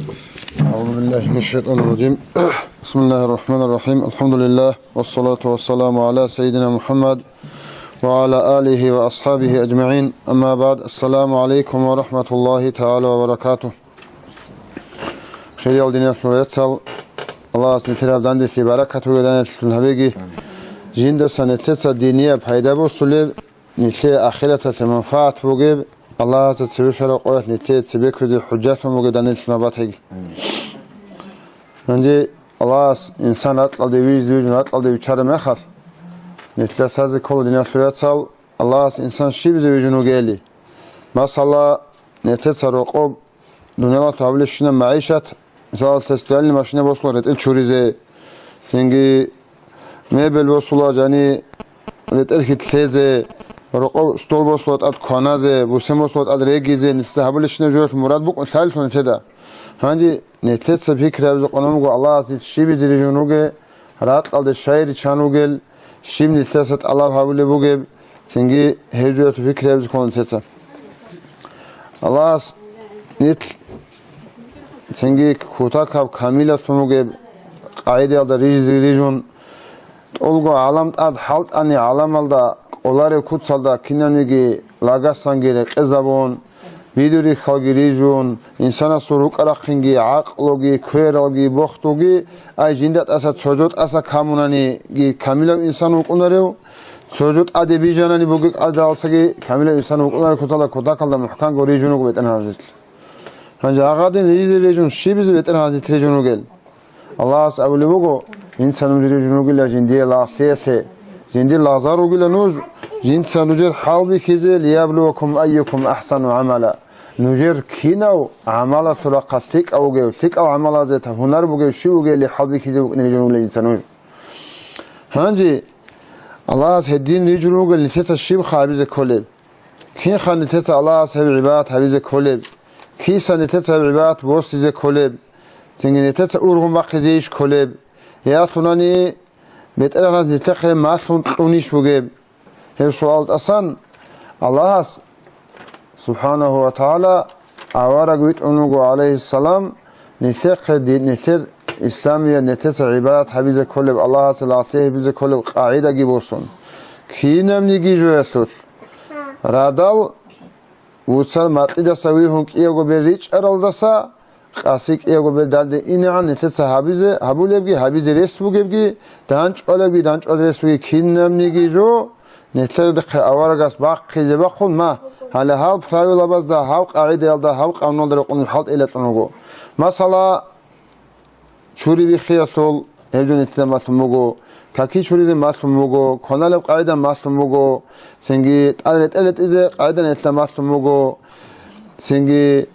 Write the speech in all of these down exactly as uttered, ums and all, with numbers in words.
أعوذ بالله من الشيطان الرجيم. بسم الله الرحمن الرحيم. الحمد لله، والصلاة والسلام على سيدنا محمد وعلى آله وأصحابه أجمعين. أما بعد. السلام عليكم ورحمة الله تعالى وبركاته. Хириял диналъул яцал, Аллагьас нилъер гьаб данделъи баракат бугеданилъ гьабеги, жиндаса нилъеца динияб пайда босулеб, нилъее ахираталъе манфагӀат бугеб, Аллагьасда цеве щвараб къоялъ нилъее цебе кквезе хӀужжалъун бугеданилъ набатеги. Гьанже Аллагьас инсан ракьалде вижизе вижун, ракьалде виччараб мехалъ, нилъеда лъазе ккола, диналъул яцал, Аллагьас инсан щибизе вижун вугели. Масала, нилъеца рокъоб дуниялалъ гьабулебщинаб магӀишат, мисалалъе, стиральный машина босула ретӀел чуризе, цинги мебель босула жани ретӀел хьитлъезе, рокъоб стол босула тӀад кваназе, бусен босула тӀад регизе, нилъеца гьабулебщинаб жоялъул мурад букӀун лъалилъун нилъеда. Гьанже нилъеца пикри гьабизе къонун буго, Аллагьас нилъ щибизе рижун ругел, ракьалде щай риччан ругел, щиб нилъеца тӀалаб гьабулеб бугеб, цинги гьеб жоялъул пикри гьабизе ккола нилъеца. Аллагьас нилъ цинги кутакаб камилатлъун бугеб къагӀидаялда рижизе рижун, тӀолго гӀалам тӀад хӀалтӀани, гӀаламалда кӀолареб куцалда кинабниги лагасанги рекъезабун, видеорихьалги рижун, инсанасул рукӀа-рахъинги, гӀакълуги, квералги, бохдулги, ай, жинда тӀаса цо жо тӀаса камунаниги камилав инсан вукӀунарев, цо жо тӀаде бижанани бугеб къагӀидалдасаги камилав инсан вукӀунарев куталда кутакалда мухӀканго рижун вуго БетӀергьанас нилъ. Гьанже гьагъадин рижизе рижун щибизе БетӀергьанас нилъ рижун вугел? Аллагьас абулеб буго, жинца нуж рижун ругила жиндие лагълъиялъе, жиндир лагъзал ругила нуж, жинца нужер хӀалбихьизе, лияблувакум айюкум ахсану гӀамала. Нужер кинав гӀамалалъул рахъалъ лъикӀав вугев, лъикӀал гӀамалазе та гьунар бугев щив вугели хӀалбихьизе букӀине рижун ругила жинца нуж. Гьанже Аллагьас гьедин рижун ругел нилъеца щиб хабизе кколеб? Кинха нилъеца Аллагьас гьеб гӀибадат гьабизе кколеб? Киса нилъеца гьеб гӀибадат босизе кколеб? Цинги нилъеца ургъун бахъизейищ кколеб? Ялъунани БетӀергьанас нилъехъе малъун кьунищ бугеб? Гьеб суал тӀасан Аллагьас, субхӀанагьу ва тагӀала, авараг витӀун вуго, гӀалайгьиссалам, нилъехъе ди-, нилъер исламияб нилъеца гӀибадат гьабизе кколеб, Аллагьасе лагълъи гьабизе кколеб къагӀидаги босун. Кинабниги жоялъулъ, радал вуцал макьидаса вигьун кӀиявго бер ричӀаралдаса къаси кӀиявго бер данде инегӀан нилъеца гьабизе, гьабулебги, гьабизе рес бугебги, данчӀвалебги, данчӀвазе рес бугебги кинабниги жо, нилъерехъе аварагас бахъизе бахъун, ма, гьале гьал правилабазда, гьав къагӀидаялда, гьав къануналда рекъон хӀалтӀила кьун вуго. Масала, чури биххиялъул гьеб жо нилъеда малъун буго, каки чуризе малъун буго, кваналеб къагӀида малъун буго, цинги тӀад ретӀел ретӀизе къагӀида нилъеда малъун буго, цинги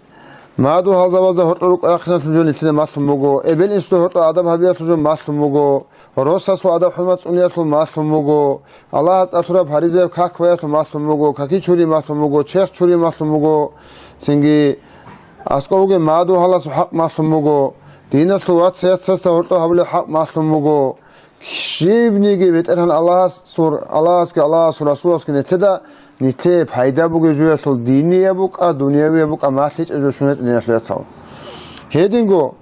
мадугьалзабазда гьоркьор рукӀа-рахъиналъул жо нилъеда малъун буго, эбел-инсуда гьоркьор адаб гьабиялъул жо малъун буго, росасул адаб-хӀурмат цӀуниялъул малъун буго, Аллагьас тӀад лъураб гьаризаяб как баялъул малъун буго, каки чури малъун буго, черх чури малъун буго, цинги аскӀов вугев мадугьаласул хӀакъ малъун буго, диналъул вац-яцасда гьоркьоб гьабулеб хӀакъ малъун буго. Щибниги БетӀергьан Аллагьас-, сур-, Аллагьасги Аллагьасул Расуласги нилъеда, нилъее пайда бугеб жоялъул динияб букӀа, дунявияб букӀа, малъичӀеб жо щун гьечӀо, диналъул яцал. Гьединго,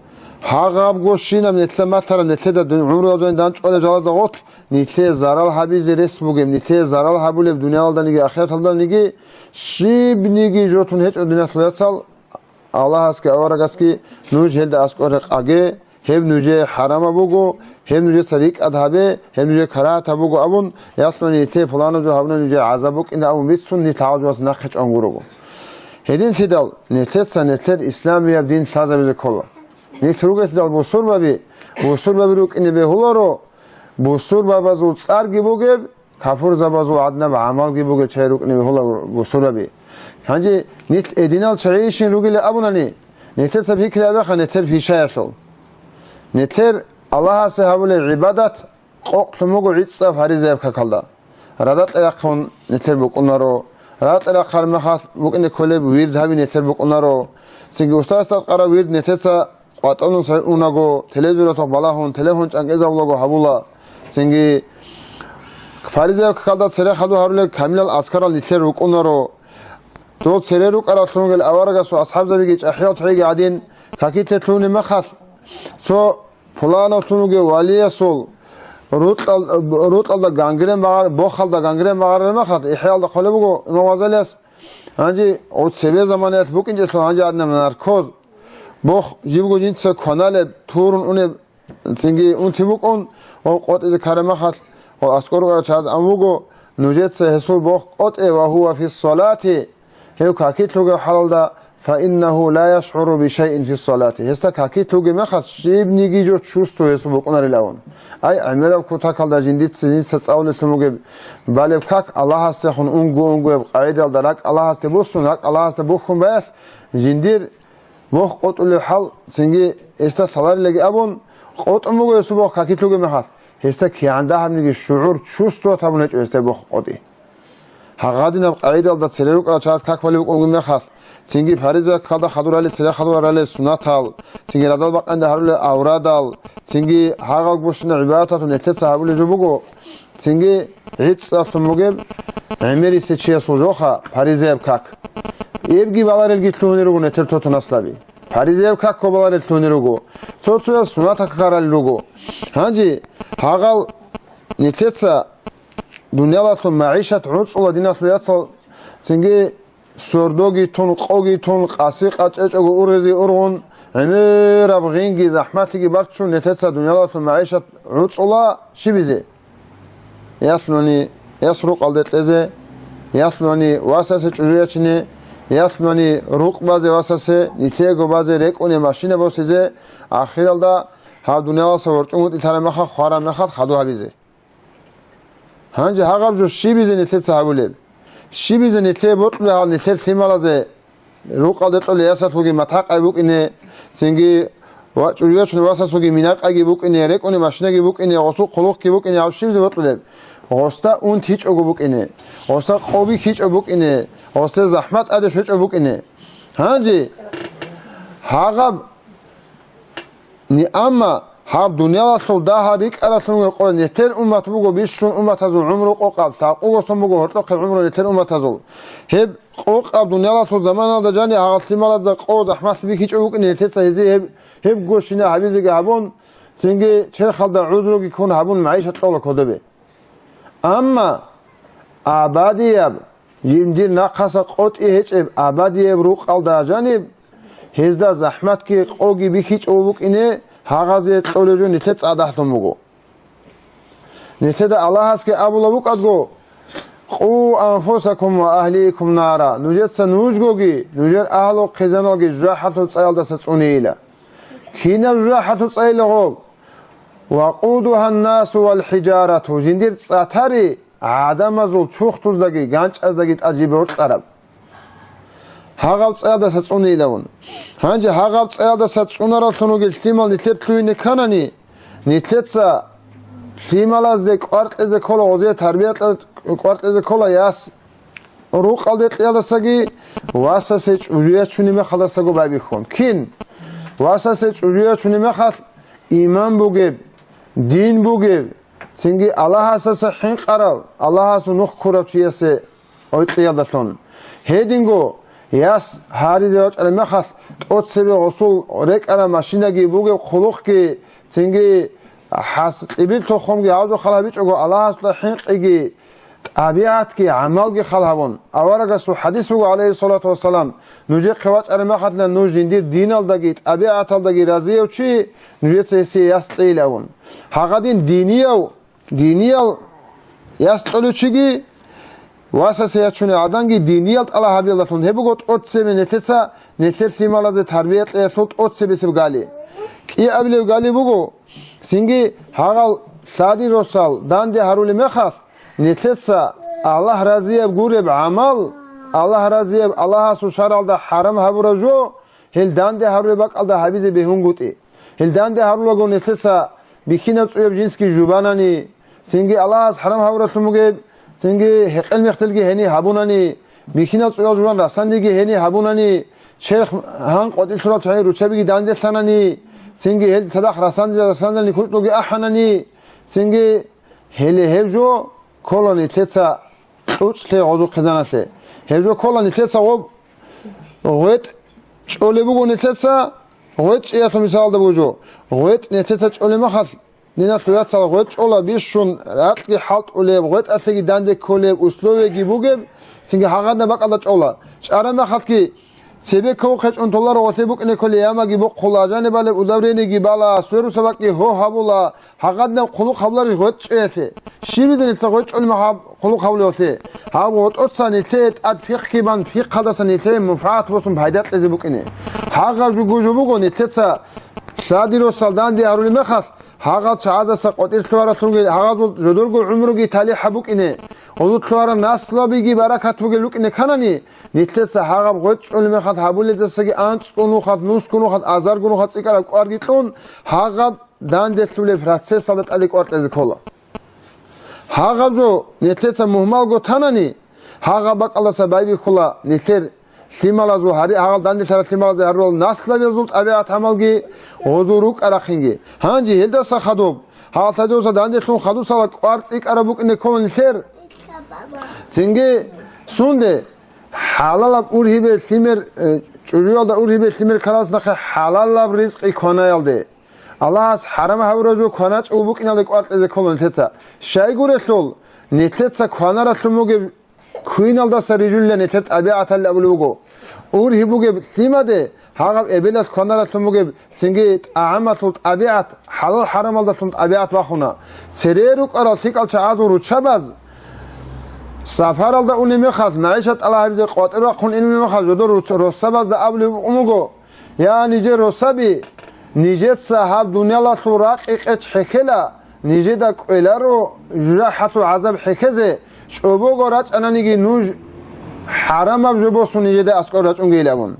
гьагъабго щинаб нилъеда малъараб, нилъеда дун-, гӀумруялъ жан данчӀвалеб жалазда гъорлъ, нилъее зарал гьабизе рес бугеб, нилъее зарал гьабулеб дуниялалданиги ахираталданиги, щибниги жо тун гьечӀо, диналъул яцал, Аллагьасги аварагасги нуж гьелда аскӀоре къаге, гьеб нужее хӀарамаб буго, гьеб нужеца рикӀкӀад гьабе, гьеб нужее карагьатаб буго абун, ялъуни нилъее пуланаб жо гьабуна, нужее гӀазаб букӀина абун бицун, нилъ гьалжугьаздаса нахъе чӀван гурого. Гьединлъидал нилъеца нилъер исламияб дин лъазабизе ккола. Нилъ ругелъидал бусурбаби, бусурбаби рукӀине бегьуларо, бусурбабазул цӀарги бугеб, капурзабазул гӀаднаб гӀамалги бугел чагӀи рукӀине бегьула бусурбаби. Гьанже нилъ эдинал чагӀийищин ругилан абунани, нилъеца пикри гьабеха нилъер пишаялъул. Нилъер Аллагьасе гьабулеб гӀибадат къокълъун буго гӀицӀаб гьаризаяб какалда. Радакье рахъун нилъер букӀунаро, радакье рахъараб мехалъ букӀине кколеб вирд гьаби нилъер букӀунаро. Цинги устарасда къараб вирд нилъеца къватӀунун сай унаго, телевизоралъухъ балагьун, телефон чӀанкӀизабулаго гьабула. Цинги фаризаяб какалда цере хадур гьарулел камилал азкарал нилъер рукӀунаро. Дол цере рукӀараллъун ругел аварагасул асхӀабзабиги чӀахӀиял чагӀиги гӀадин, какилъе лъугьунеб мехалъ, цо пуланав лъун вугев валиясул рукьал-, рукьалда гангрен багъар-, бохалда гангрен багъарараб мехалъ, ИхӀяалда хъвалеб буго Имам Гъазалияс, гьанже гъо цебе заманаялъ букӀинчӀелъул гьанже гьадинаб наркоз, бох жибго жинца кваналеб, турун унеб, цинги унти букӀун, ва къотӀизе ккараб мехалъ, ва аскӀор рукӀарал чагӀаз ан вуго, нужеца гьесул бох къотӀе, ва гьува фиссалати, гьев какилъ вугев хӀалалда, фаиннагьу ла яшгӀуру бишайин фиссалати. Гьесда какилъ вугеб мехалъ, щибниги жо чувство гьесул букӀунарилавун. Ай, гӀемераб кутакалда жиндица, жинца цӀалулелъун вугеб балеб как Аллагьасдехун унго-унгояб къагӀидалда ракӀ Аллагьасде буссун, ракӀ Аллагьасда бухьун баялъ, жиндир бох къотӀулеб хӀал, цинги гьесда лъаларилаги абун, къотӀун буго гьесул бох какилъ вугеб мехалъ, гьесда кигӀан дагьабниги шугӀур, чувствовать гьабун гьечӀо гьесда бох къотӀи. Гьагъадинаб къагӀидалда цере рукӀарал чагӀаз как балеб букӀунеб мехалъ, цинги фаризаяб какалда хадурали цере хадурарали сунатал, цинги радал бакъанде гьарулел аврадал, цинги гьагъал гущина гӀибадаталъун нилъеца гьабулеб жо буго, цинги гӀицӀалъун бугеб гӀемерисев чиясул жоха фаризаяб как. Эбги баларелги лъугьунел руго нетер тотун аслаби. Фаризаяб какго баларел лъугьунел руго. Цо-цояс сунат какарал руго. Гьанже гьагъал нилъеца дуниялалъул магӀишат гӀуцӀула диналъул яцал, цинги сордоги тун, къоги тун, къаси къачӀечӀого ургъизе ургъун, гӀемераб гъинги захӀмалъиги барччун, нилъеца дуниялалъул магӀишат гӀуцӀула щибизе? Ялъунани яс рукъалде кьезе, ялъунани васасе чӀужу ячине, ялъунани рукъ базе васасе, нилъего базе, рекӀуне машина босизе, ахиралда гьаб дуниялалъа ворчӀун вутӀилъараб мехалъ, хвараб мехалъ хадуб гьабизе. Гьанже гьагъаб жо щибизе нилъеца гьабулеб? Щибизе нилъее бокьулеб гьал нилъер лъималазе рукъалде кьолеб ясалъулги матхӀакъай букӀине, цинги ва чӀужу ячун васасулги минакъайги букӀине, рекӀуне машинаги букӀине, гъосул хъулухъги букӀине, гьав щибизе бокьулеб? Гъосда унт гьечӀого букӀине, гъосда къо бихьичӀо букӀине, гъосда захӀмат тӀаде щвечӀо букӀине. Гьанже гьагъаб Ни, амма гьаб дуниялалъул дагьал рикӀкӀаралъун вукӀо, нилъер уммат буго бищун умматазул гӀумру къокъаб, лъабкъого сон буго гьоркьохъеб гӀумру нилъер умматазул. Гьеб къокъаб дуниялалъул заманалда жани гьагъал лъималазда къо захӀмалъи бихьичӀо букӀине нилъеца гьезие гьеб, гьебго щина гьабизеги гьабун, цинги черхалда гӀузруги ккун гьабун магӀишат кьола кодобе. Амма абадияб, жиндир нахъаса къотӀи гьечӀеб абадияб рукъалда жаниб, гьезда захӀматги къоги бихьичӀого букӀине гьагъазе кьолеб жо нилъер цӀадахълъун буго. Нилъеда Аллагьасги абула букӀаго: «Къу анфусакум ва агьликум нара», нужеца нужгоги, нужер агьлу-хъизаналги жужахӀалъул цӀаялдаса цӀунейила. Кинаб жужахӀалъул цӀайила гъоб? «Вакъудугьан-насу вал-хӀижарату», жиндир цӀа тари гӀадамазул чурхдуздаги ганчӀаздаги тӀад жиб боркьараб. Гьагъаб цӀаялдаса цӀунейилавун. Гьанже гьагъаб цӀаялдаса цӀунараллъун вугел лъимал нилъер лъугьине кканани, нилъеца лъималазде кӀвар кьезе ккола, гъозие тарбия кье-, кӀвар кьезе ккола яс рукъалде кьиялдасаги, васасе чӀужу ячунеб мехалдасаго байбихьун. Кин? Васасе чӀужу ячунеб мехалъ иман бугеб, дин бугеб, цинги Аллагьасаса хӀинкъарав, Аллагьасул нух ккурав чиясе гӀойкьиялдалъун. Гьединго яс гьаризе вачӀараб мехалъ, тӀоцебе гъосул рекӀараб машинаги бугеб хъулухъги, цинги хӀас-, кьибил тухумги гьав жо хал гьабичӀого, Аллагьасда хӀинкъиги, тӀабигӀатги, гӀамалги хал гьабун. Аварагасул хӀадис буго, гӀалайгьиссалату вассалам: «Нужехъе вачӀараб мехалъ нуж жиндир диналдаги тӀабигӀаталдаги разияв чи, нужеца гьесие яс кьейилавун». Гьагъадин динияв, диниял яс кьолев чиги, васасе ячунев гӀаданги диниял тӀалаб гьабиялдалъун. Гьеб буго тӀоцебе нилъеца, нилъер лъималазе тарбия кьеялъул тӀоцебесеб гали. КӀиабилеб гали буго, цинги гьагъал лъади росал данде гьарулеб мехалъ, нилъеца Аллагь разияб гуреб гӀамал, Аллагь разияб, Аллагьасул шаргӀалда хӀарам гьабураб жо, гьел данде гьарулеб бакӀалда гьабизе бегьунгутӀи. Гьел данде гьарулаго нилъеца бихьинаб цӀуяб жинсги жубанани, цинги Аллагьас хӀарам гьабуралъун бугеб, цинги гьекъел-мехтелги гьениб гьабунани, бихьинаб цӀуял жубан расандиги гьениб гьабунани, черх гьан къватӀилъурал чагӀи руччабиги данделъанани, цинги гьел цадахъ расандизе-расандани кучӀдулги ахӀанани, цинги гьеле гьеб жо ккола нилъеца кьучӀлъи гъозухъизаналъе. Гьеб жо ккола нилъеца гъоб гъветӀ чӀолеб буго нилъеца, ГъветӀ чӀиялъул мисалда бугеб жо. ГъветӀ нилъеца чӀолеб мехалъ, диналъул вацал, гъветӀ чӀола бищун, ракьги хӀалтӀулеб, гъветӀалъеги данде кколеб, условияги бугеб, цинги гьагъадинаб бакӀалда чӀола. ЧӀараб мехалъги, цебе ков хъечӀун толаро гъолъе букӀине кколеб ямаги бохъула, жаниб балеб удаврениеги бала, сверуса бакӀги гьо гьабула, гьагъадинаб хъулухъ гьабуларищ гъветӀ чӀеялъе? Щибизе нилъеца гъветӀ чӀолеб мехалъ хъулухъ гьабулеб гъолъе? Гьаб гъотӀоца нилъее тӀад пихъги бан, пихъалдаса нилъее мунфагӀат босун пайда кьезе букӀине. Гьагъаб жо буго нилъеца лъади росал данде гьарулеб мехалъ, гьагъал чагӀаздаса къватӀир лъугьаралъулги, гьагъазул жодорго гӀумруги талихӀаб букӀине, гъозул лъугьараб наслабиги баракат бугел рукӀине кканани, нилъеца гьагъаб гъветӀ чӀолеб мехалъ гьабулелдасаги анцӀго нухалъ, нусго нухалъ, азарго нухалъ цӀикӀкӀараб кӀварги кьун, гьагъаб данделъулеб процессалда тӀаде кӀвар кьезе ккола. Гьагъаб жо нилъеца мугьмалго танани, гьагъаб бакӀалдаса байбихьула нилъер лъималазул гьари-, гьагъал данделъарал лъималазе гьарурал наслабиязул тӀабигӀат-гӀамалги, гъозул рукӀа-рахъинги. Гьанже гьелдаса хадуб, гьаллъадеоса данделъун хадусала кӀвар цӀикӀкӀараб букӀине ккола нилъер. Цинги сунде, хӀалалаб ургьибе лъимер, э, чӀужуялда ургьибе лъимер ккаралас нахъе хӀалалаб ризкъи кванаялде. Аллагьас хӀарам гьабураб жо кваначӀого букӀиналде кӀвар кьезе ккола нилъеца. Щайгурелъул, нилъеца кванаралъун бугеб квиналдаса рижулила нилъер тӀабигӀаталли абулеб буго. Ургьиб бугеб лъимаде гьагъаб эбелалъ кванаралъун бугеб, цинги тӀагӀамалъул тӀабигӀат, хӀалал-хӀарамалдалъун тӀабигӀат бахуна. Цере рукӀарал лъикӀал чагӀазул руччабаз сапаралда унеб мехалъ, магӀишат тӀалаб гьабизе къватӀир рахъун инеб мехалъ, жодор руц-, росабазда абулеб букӀун буго: «Я, нижер росаби, нижеца гьаб дуниялалъул ракъи-къеч хӀехьела, нижеда кӀвеларо жужахӀалъул гӀазаб хӀехьезе, чӀобого рачӀананиги нуж хӀарамаб жо босун нижеда аскӀор рачӀунгейилан», – абун.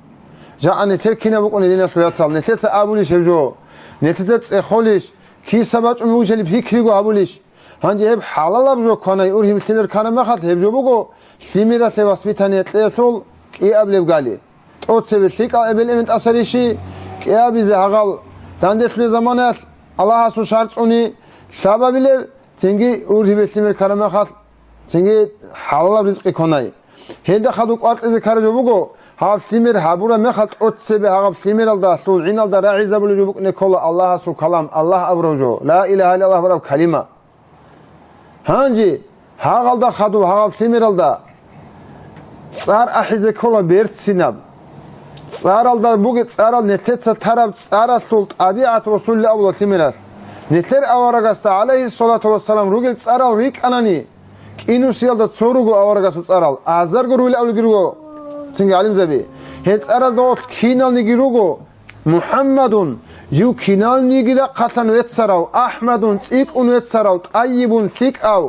Жакъа нилъер кинаб букӀунеб, диналъул вацал, нилъеца абулищ гьеб жо? Нилъеца цӀехолищ? Киса бачӀун вугищали пикриго гьабулищ? Гьанже гьеб хӀалалаб жо кванай ургьиб лъимер ккараб мехалъ, гьеб жо буго лъимералъе воспитание кьеялъул кӀиабилеб гали. ТӀоцебе лъикӀал эбел-эмен тӀасарищи, кӀиабизе гьагъал данделъулеб заманаялъ Аллагьасул шарт цӀуни лъабабилеб, цинги ургьибе лъимер ккараб мехалъ, цинги хӀалалаб ризкъи кванай. Гьелда хадуб кӀвар кьезе ккараб жо буго, гьаб лъимер гьабураб мехалъ тӀоцебе гьагъаб лъимералдалъул гӀиналда рагӀизабулеб жо букӀине ккола Аллагьасул калам, Аллагь абураб жо, ла илагьа иллаллагь абураб калима. Гьанже гьагъалда хадуб гьагъаб лъимералда цӀар ахӀизе ккола берцинаб. ЦӀаралда бугеб цӀарал нилъеца тараб цӀаралъул тӀабигӀат росулел абула лъимералъ. Нилъер аварагасда, гӀалайгьиссалату вассалам, ругел цӀарал рикӀкӀанани, кӀинусиялда цо руго аварагасул цӀарал, азарго ругел абулги руго цинги гӀалимзаби. Гьел цӀаразда гъорлъ киналниги руго МухӀаммадун, жив киналниги рахъалъан веццарав, АхӀмадун, цӀикӀкӀун веццарав, ТӀайибун, лъикӀав,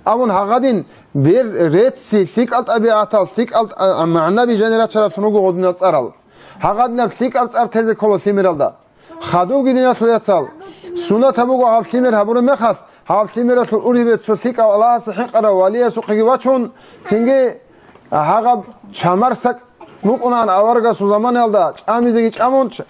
абун гьагъадин, бер-, рецц-, лъикӀал тӀабигӀатал, лъикӀал, а, а, магӀнаби жанир рачараллъун руго гъодинал цӀарал. Гьагъадинаб лъикӀаб цӀар тезе ккола лъимералда. Хадубги, диналъул яцал, сунатаб буго гьаб лъимер гьабураб мехалъ, гьаб лъимералъул ургьибе цо лъикӀав Аллагьасе хӀинкъарав валиясухъеги вачун, цинги гьагъаб чамарсакӀ букӀунаан аварагасул заманаялда, чӀамизеги чӀамун, ч-,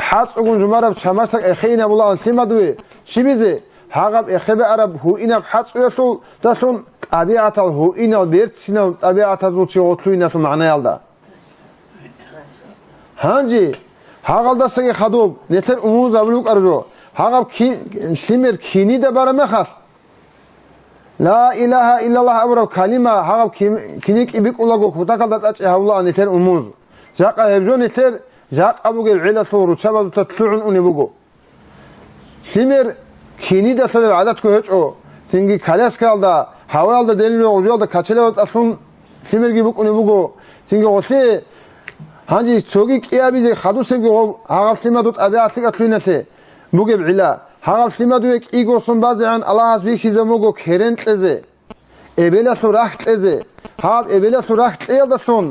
хӀацӀугун жумараб чамарсакӀ эхеинабулаан лъимадуе. Щибизе? Гьагъаб эхебеараб гьуинаб хӀацӀуялъулдалъун тӀабигӀатал гьуинал берцинал тӀабигӀатазул чи гъорлъуиналъул магӀнаялда. Гьанже гьагъалдасаги хадуб, нилъер умумузабулев вукӀарав жо, гьагъаб ки-, лъимер кинида бараб мехалъ, ла илагьа иллаллагь абураб калима гьагъаб кин-, киникӀи бикӀулаго кутакалда тӀачӀи гьавулаан нилъер умумуз. Жакъа гьеб жо нилъер жакъа бугеб гӀелалъул руччабазулъа лъугӀун унеб буго. Лъимер кинидалъулеб гӀадатго гьечӀо, цинги коляскаялда, гьаваялда делулев гъужалда качелаваз тӀалъун лъимерги букӀунеб буго, цинги гъолъие. Гьанже цоги кӀиабизе хадусебги гъоб гьагъаб лъимаду тӀабигӀат лъикӀалъуйналъе бугеб гӀилла, гьагъаб лъимадуе кӀиго сон базегӀан Аллагьас бихьизабун буго керен кьезе. Эбелалъул рахь кьезе. Гьаб эбелалъул рахь кьеялдалъун,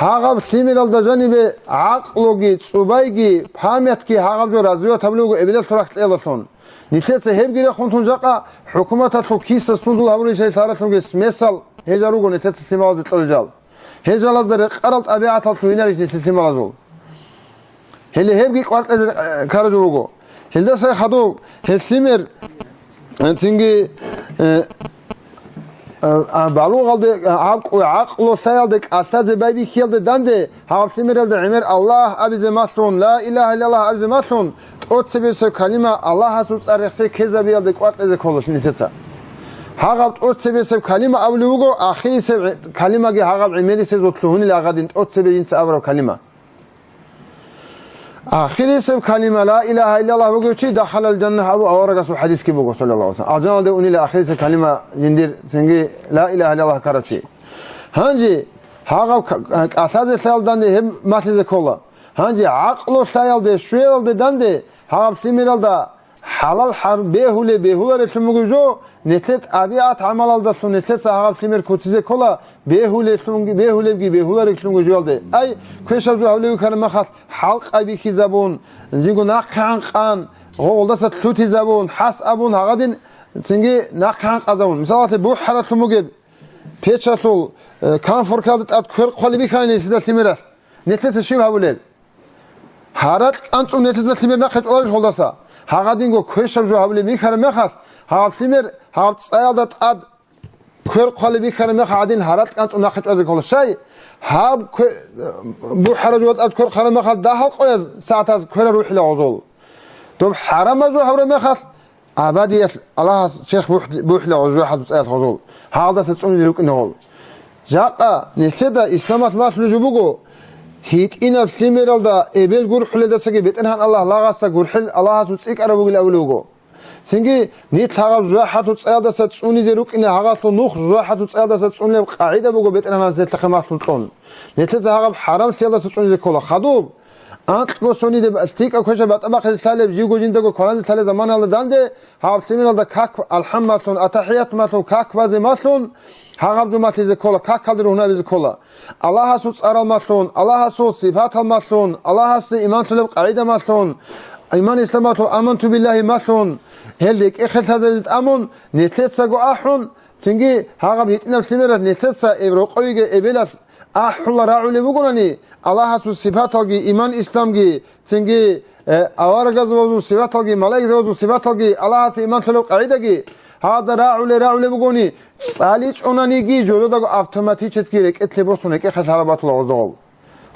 гьагъаб лъимералда жанибе гӀакълуги, цӀубайги, памятги гьагъаб жо развивать гьабулеб буго эбелалъул рахь кьеялдалъун. Нилъеца гьебги рехун тун жакъа хӀукуматалъул киса сундул гьабурищали лъаралъунги смесал гьезал руго нилъеца лъималазе кьолел жал. Гьел жалазда рекъарал тӀабигӀатал лъугьинарищ нилъер лъималазул? Гьеле гьебги кӀвар кьезе, э, ккараб жо буго. Гьелдаса хадуб гьел лъимер, э, цинги, э, А, а, балугъалде, а, гьаб кӀу-, гӀакълу лъаялде кӀалъазе байбихьиялде данде, гьаб лъимералда гӀемер Аллагь абизе малъун, ла илагьа иллаллагь абизе малъун, тӀоцебесеб калима Аллагьасул цӀар рехсей ккезабиялде кӀваркьизе ккола нилъеца. Гьагъаб тӀоцебесеб калима абулев вуго, ахирисеб гӀе-, калимаги гьагъаб гӀемерисезул лъугьунел агъадин тӀоцебе жинца абураб калима. Ахирисеб калима ла илагьа иллаллагь вугев чи дахалал жанна абу аварагасул хадисги буго, саллаллагьу гӀалайгьи ва саллам. Алжаналде унила ахирисеб калима жиндир, цинги ла илагьа иллаллагь ккарав чи. Гьанже гьагъаб к-, кӀалъазе лъаялданде гьеб малъизе ккола. Гьанже гӀакълу лъаялде, щвелалде данде, гьаб лъимералда хӀалал хӀар-, бегьулеб бегьуларелъун бугеб жо, нилъер тӀабигӀат гӀамалалдалъун нилъеца гьаб лъимер куцизе ккола, бегьулелъунги, бегьулебги бегьулареблъун гужуялде. Ай, квешаб жо гьавлевихьараб мехалъ, хӀалкъай бихьизабун, жинго нахъегӀан къан, гъолдаса лъутизабун, хӀас абун, гьагъадин цинги нахъегӀан къазабун. Мисалалъе, бухӀаралъун бугеб печалъул, э, канфоркалда тӀад квер хъвалеб бихьани нилъеда лъимералъ. Нилъеца щиб гьабулеб? Гьаракь анцӀун нилъеца лъимер нахъе чӀваларищ гъолдаса? Гьагъадинго квешаб жо гьабулеб бихьараб мехалъ, гьаб лъимер гьаб цӀаялда тӀад квер хъвалеб бихьараб мехалъ гьадин гьаракь анцӀун нахъе чӀвазе ккола. Щай? Гьаб кве-, бухӀараб жо тӀад квер хъвараб мехалъ дагьал къояз сагӀатаз кверал рухӀила гъозол. Доб хӀарамаб жо гьабураб мехалъ, абадиялъ Аллагьас черх бухь-, бухӀила гъоз жужахӀалъул цӀаялъ гъозул, гьалдаса цӀунизе рукӀине гъол. Жакъа нилъеда исламалъ малъулеб жо буго, гьитӀинаб лъимералда эбел гурхӀулелдасаги БетӀергьан Аллагь лагъасда гурхӀел Аллагьасул цӀикӀкӀараб бугил абулеб буго. Цинги нилъ гьагъаб жужахӀалъул цӀаялдаса цӀунизе рукӀине гьагъалъул нух жужахӀалъул цӀаялдаса цӀунулеб къагӀида буго БетӀергьанас нилъехъе малъун кьун. Нилъеца гьагъаб хӀарамлъиялдаса цӀунизе ккола. Хадуб, анкьго сониде лъикӀаб квешаб батӀа бахъизе лъалеб, живго жиндаго кваранзе лъалеб заманалда данде, гьаб лъимералда как алхӀамалъун, атахӀиятмалъун, как базе малъун, гьагъаб жо малъизе ккола, какалде ругьунабизе ккола. Аллагьасул цӀарал малъун, Аллагьасул сипатал малъун, Аллагьасде иман лъолеб къагӀида малъун, иман-исламалъул аманту биллагьи малъун, гьел рекӀехъе лъазабизе тӀамун, нилъецаго ахӀун, цинги гьагъаб гьитӀинаб лъимералъ нилъеца эб рокъовиги эбелалъ ахӀула рагӀулеб бугонани, Аллагьасул сипаталги, иман-исламги, цинги, э, аварагазул сипаталги, малаикзабазул сипаталги, Аллагьасе иман лъолеб къагӀидаги, гьазда рагӀуле-рагӀулеб бугони, цӀаличӀонаниги, жододаго автоматически рекӀелъе босун рекӀехъе лъала батула гъоздогъоб.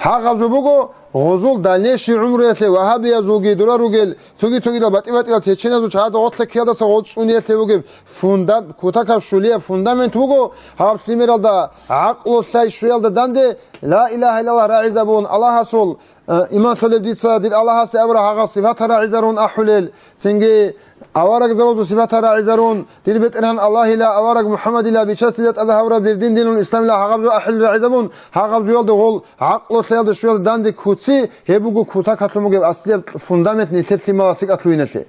Гьагъаб жо буго, гъозул дальнейший гӀумруялъе вагьабиязулги дура ругел, цоги-цогидал батӀи-батӀиял чеченазул чагӀазда гъорлъа ккеялдаса гъоз цӀуниялъе вугеб фунда-, кутакаб щулияб фундамент буго, гьаб лъимералда гӀакълу лъай щвеялда данде, ла илагьа иллаллагь рагӀизабун, Аллагьасул, э, иман лъолеб дица дир Аллагьасде абураб гьагъал сипатал рагӀизарун ахӀулел, цинги аварагзабазул сипатал рагӀизарун, дир БетӀергьан Аллагьила, авараг МухӀаммадила, бичасдила тӀад гьавураб дир дин динул исламила гьагъаб жо ахӀулел рагӀизабун, гьагъаб жоялда гъол гӀакълу лъаялда щвеялда данде куци, гьеб буго кутакалъун бугеб аслияб фундамент нилъер лъималалъ лъикӀалъугьиналъе.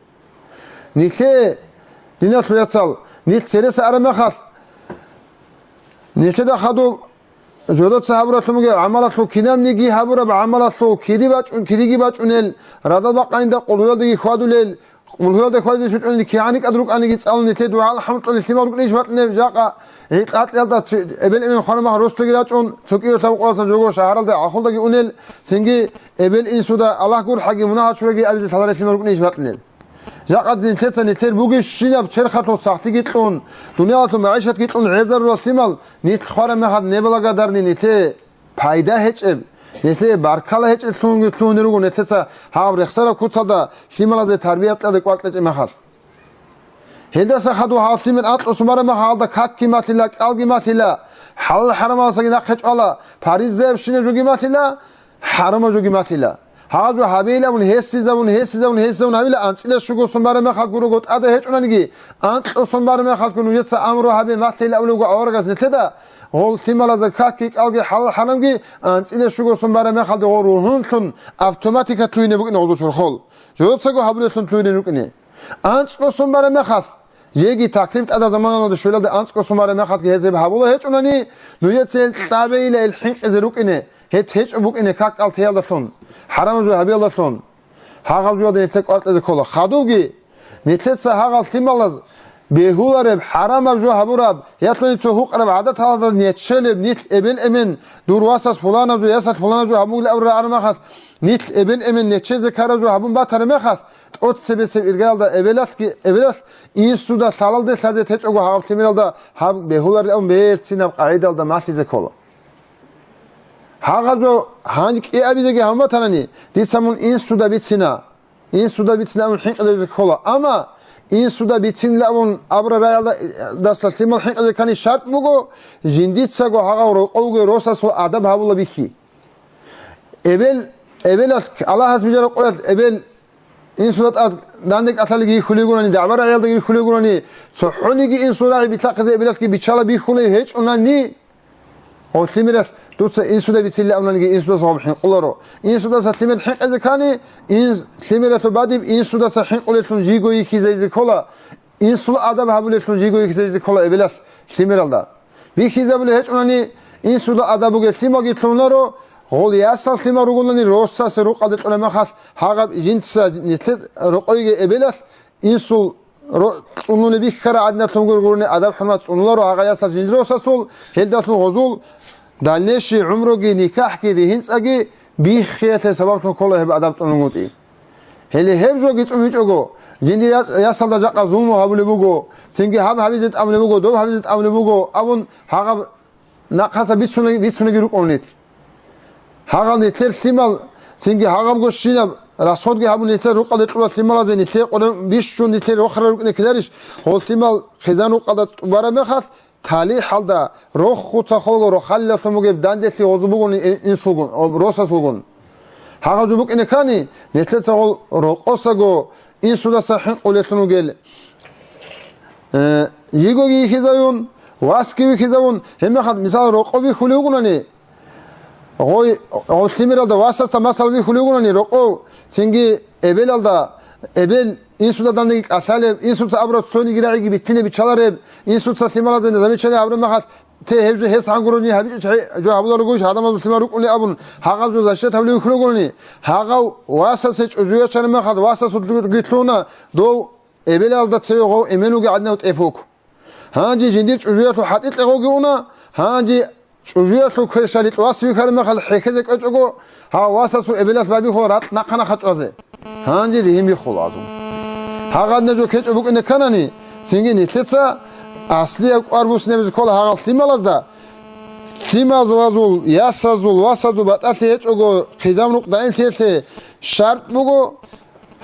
Нилъее, диналъул яцал, нилъ цереса араб мехалъ, нилъеда хадуб жодоца гьабуралъун бугеб гӀамалалъул кинабниги гьабураб гӀамалалъул кири бачӀун, кириги бачӀунел, радал бакъанида къулгьуялдеги хьвадулел, къулгьуялда хьвадизе щвечӀониги кигӀан рикӀкӀад рукӀаниги цӀалун нилъее дугӀа-алхӀамдулъун лъимал рукӀинищ батӀинеб жакъа гӀикъакьиялда чи-, эбел-эмен хвараб мехалъ росулъги рачӀун, цо кӀиго-лъабго къоялъа жого шагьаралда гӀахулдаги унел, цинги эбел-инсуда Аллагь гурхӀаги мунагь гьачураги абизе лъаларел лъимал рукӀинищ батӀинел. Жакъа нилъеца нилъер бугебщинаб черхалъул сахлъиги кьун, дуниялалъул магӀишатги кьун гӀезарулел лъимал, нилъ хвараб мехалъ неблагодарни нилъее пайда гьечӀеб, нилъее баркала гьечӀеблъунги лъугьунел руго нилъеца гьаб рехсараб куцалда лъималазе тарбияб кьезе кӀвар кьечӀеб мехалъ. Гьелдаса хадуб гьаб лъимер анкьго сумараб мехалда какги малъила, кӀалги малъила, хӀалал-хӀарамалдасаги нахъе чӀвала, паризаябщинаб жоги малъила, хӀарамаб жоги малъила. Гьаб жо гьабейилан абун гьесизабун, гьесизабун, гьесизабун гьавила, анцӀила щуго сумараб мехалъ гурого тӀада гьечӀонаниги, анкьго сумараб мехалъго нужеца амру гьабе малъейилан абулеб буго аварагас нилъеда, гъол лъималазда какги кӀалги хӀалал-хӀарамги анцӀила щуго сумараб мехалда гъол ругьунлъун автоматика лъугьине букӀине гъозул чорхол. Жодоцаго гьабулеллъун лъугьине рукӀине. АнцӀго сумараб мехалъ, жеги таклиф тӀада заманалда щвелалда анцӀго сумараб мехалъги гьез гьеб гьабула гьечӀунани, нужеца гьел кьабейила гьел хӀинкъизе рукӀине, гьеб гьечӀо букӀине как-кӀал теялдалъун, хӀарамаб жо гьабиялдалъун. Гьагъаб жоялда нилъер кӀвар кьезе ккола. Хадубги, нилъеца гьагъал лъималаз Бегьулареб, хӀарамаб жо гьабураб, ялъуни цо гьукъараб гӀадаталда нечелеб, нилъ эбел-эмен, дур васас пуланаб жо, ясалъ пуланаб жо гьабугилан абураб рагӀараб мехалъ, нилъ эбел-эмен нечезе ккараб жо гьабун батараб мехалъ, тӀоцебесеб иргаялда эбелалъги, эбелалъ инсуда лъалалде лъазе течӀого гьаб лъимералда гьаб бегьуларилан берцинаб къагӀидалда малъизе ккола. Гьагъаб жо гьанже кӀиабизеги гьабун батанани, дица мун инсуда бицина. Инсуда бицинилан абун хӀинкъизабизе ккола. Амма инсуда бицинилан абун абураб рагӀалдаса лъимал хӀинкъизе ккани шартӀ буго, жиндицаго гьагъав рокъовго росасул адаб гьабула бихьи. Эбел, эбелалъ Аллагьас бижараб къоялъ эбел инсуда тӀад данде кӀалъалиги йихьулей гурани, дагӀба-рагӀиялдаги йихьулей гурани, цохӀониги инсул рагӀи битӀахъизе эбелалъги биччала бихьулей гьечӀунани, Гъо, лъимералъ дуца инсуда бицилли абунаниги, инсудаса гъоб хӀинкъуларо. Инсудаса лъимер хӀинкъизе ккани, инс-, лъимералъул бадиб инсудаса хӀинкъулелъун жийго йихьизайзе ккола, инсул адаб гьабулелъун жийго йихьизайзе ккола эбелалъ лъимералда. Бихьизабулеб гьечӀунани, инсуда адаб бугеб лъималги лъугьунаро, гъол ясал лъимал ругонани росасе рукъалде кьураб мехалъ, гьагъаб жинца нилъер рокъойги эбелалъ, Инсул ро-, цӀунулеб бихьараб гӀадиналъун гургурони адаб-хӀурмат цӀунуларо гьагъа ясал жиндир росасул, гьелдалъун гъозул дальнейший гӀумруги, никахӀги, ригьинцӀаги биххиялъе сабаблъун ккола гьеб адаб цӀунулгутӀи. Гьеле гьеб жоги цӀун вичӀого, жиндир я-, ясалда жакъа зулму гьабулеб буго, цинги гьаб гьабизе тӀамулеб буго, доб гьабизе тӀамулеб буго абун гьагъаб Нахъаса бицунаги, бицунаги рукӀун нилъ. Гьагъал нилъер лъимал, цинги гьагъабго щинаб расходги гьабун нилъер рукъалде кьурал лъималазе нилъее къваригӀун бищун нилъер рохарал рукӀине ккеларищ, гъол лъимал хъизан рукъалда тӀубараб мехалъ, талихӀалда рохуца холго рохалилалъун бугеб данделъи гъозу бугони ин-, инсулгун, о, росасулгун. Гьагъаб жо букӀине ккани, нилъеца гъол рокъосаго инсудаса хӀинкъулелъун вугел, э, йигоги йихьизавун, васги вихьизавун, гьебмехалъ, мисал, рокъов вихьулев вугунани, гъой, гъов лъимералда васасда, масал, вихьулев вугунани, рокъов, цинги эбелалда, эбел инсуда дандаги кӀалъалеб, инсуца абураб цониги рагӀиги битине биччалареб, инсуца лъималазе замечание гьабураб мехалъ, Те гьев жо гьес гьангурони гьабичӀо, жо гьабуларогойищ гӀадамазул лъимал рукӀуни абун, гьагъав жо защита гьабулев вихьулагурони, гьагъав васасе чӀужу ячараб мехалда васасулги лъугьуна, дов эбелалда цеве гъов эмен вугев гӀадинав тӀе пук. Гьанже жиндир чӀужуялъул хӀатӀикье гъовги уна, гьанже чӀужуялъул кверщаликь вас вихьараб мехалда хӀехьезе кӀвечӀого, гьав васасул эбелалъ байбихьула ракь нахъа-нахъа чӀвазе. Гьанже ригьин биххула азун. Гьагъадинаб жо ккечӀеб букӀине кканани, цинги нилъеца аслияб кӀвар буссинабизе ккола гьагъал лъималазда. Лъимазул, ясазул, васазул батӀалъи гьечӀого хъизан рукъ даимлъиялъе шартӀ буго,